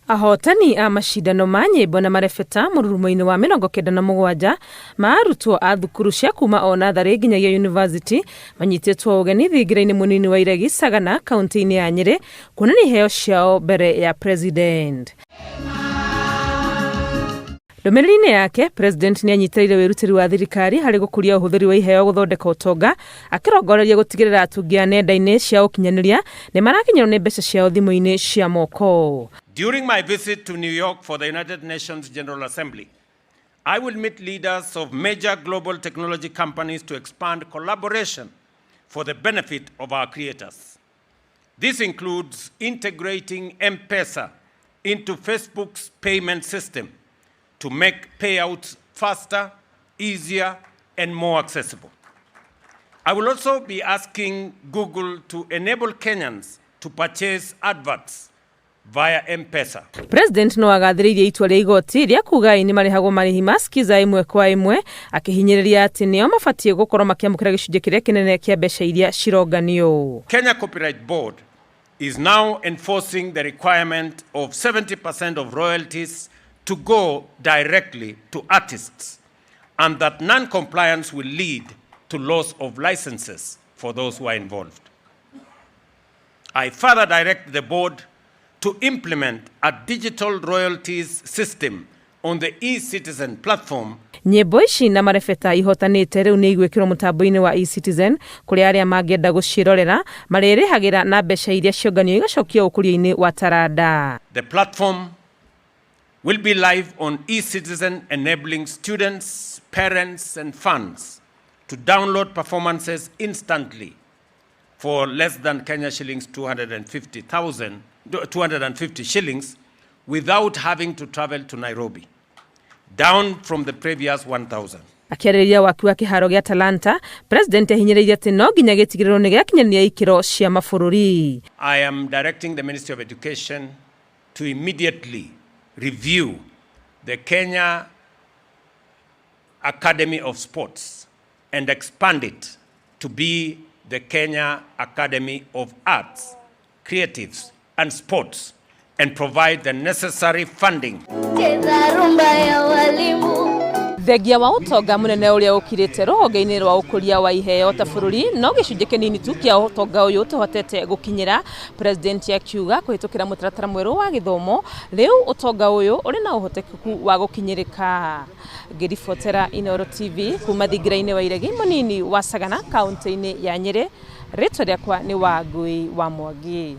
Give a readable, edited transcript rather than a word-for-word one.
Ahotani a macindano ma nyĩmbo na marebeta mũrurumo-inĩ wa 97 ma arutwo a thukuru cia kuma o natharĩ nginyagia yunivasĩtĩ manyitĩtwo ũgeni thingira-inĩ mũnini wa Iregi Sagana kaunti-inĩ ya Nyĩrĩ kuonania iheo ciao mbere ya President. Ndũmĩrĩri-inĩ yake, President nĩ anyitĩrĩire wĩrutĩri wa thirikari harĩ gũkũria ũhũthĩri wa iheo gũthondeka ũtonga, akĩrongoreria gũtigĩrĩra atungi a nenda-inĩ cia ũkinyanĩria nĩ marakinyĩrwo nĩ mbeca ciao thimũ-inĩ cia moko. During my visit to New York for the United Nations General Assembly, I will meet leaders of major global technology companies to expand collaboration for the benefit of our creators. This includes integrating M-Pesa into Facebook's payment system to make payouts faster, easier, and more accessible. I will also be asking Google to enable Kenyans to purchase adverts via M-Pesa. President no agathĩrĩirie itua rĩa igoti rĩa kuga aini marĩhagwo marĩhi ma skiza ĩmwe kwa ĩmwe, akĩhinyĩrĩria atĩ nĩo mabatiĩ gũkorwo makĩamũkĩra gĩcunjĩ kĩrĩa kĩnene kĩa mbeca iria cironganio. Kenya Copyright Board is now enforcing the requirement of 70% of royalties to go directly to artists, and that non-compliance will lead to loss of licenses for those who are involved. I further direct the board to implement a digital royalties system on the eCitizen platform. Nyĩmbo ici na marebeta ihotanĩte rĩu nĩ igwĩkĩrwo mũtambo-inĩ wa eCitizen, kũrĩa arĩa mangĩenda gũciĩrorera marĩrĩhagĩra na mbeca iria cionganio igacokio ũkũria-inĩ wa taranda. The platform will be live on eCitizen, enabling students, parents, and fans to download performances instantly for less than Kenya shillings 250,000, 250 shillings without having to travel to Nairobi, down from the previous 1,000. Akĩarĩrĩria waki wa kĩharo gĩa Talanta, President ahinyĩrĩirie atĩ no nginya gĩtigĩrĩrwo nĩ gĩakinyanĩria ikĩro cia mabũrũri. I am directing the Ministry of Education to immediately review the Kenya Academy of Sports and expand it to be the Kenya Academy of Arts, Creatives and Sports and provide the necessary funding. Cheza rumba ya walimu. Thengia wa ũtonga mũnene ũrĩa ũkirĩte rũhonge-inĩ rwa ũkũria wa iheo ta bũrũri, no gĩcunjĩ kĩnini tu kĩa ũtonga ũyũ tũhotete gũkinyĩra, President akiuga kũhĩtũkĩra mũtaratara mwerũ wa gĩthomo rĩu ũtonga ũyũ ũrĩ na ũhotekeku wa gũkinyĩrĩka. Ngĩribotera Inooro TV kuma thingira-inĩ wa Iregi mũnini wa Sagana kaunti-inĩ ya Nyĩrĩ, rĩtwa rĩakwa nĩ Wangui wa Mwangi.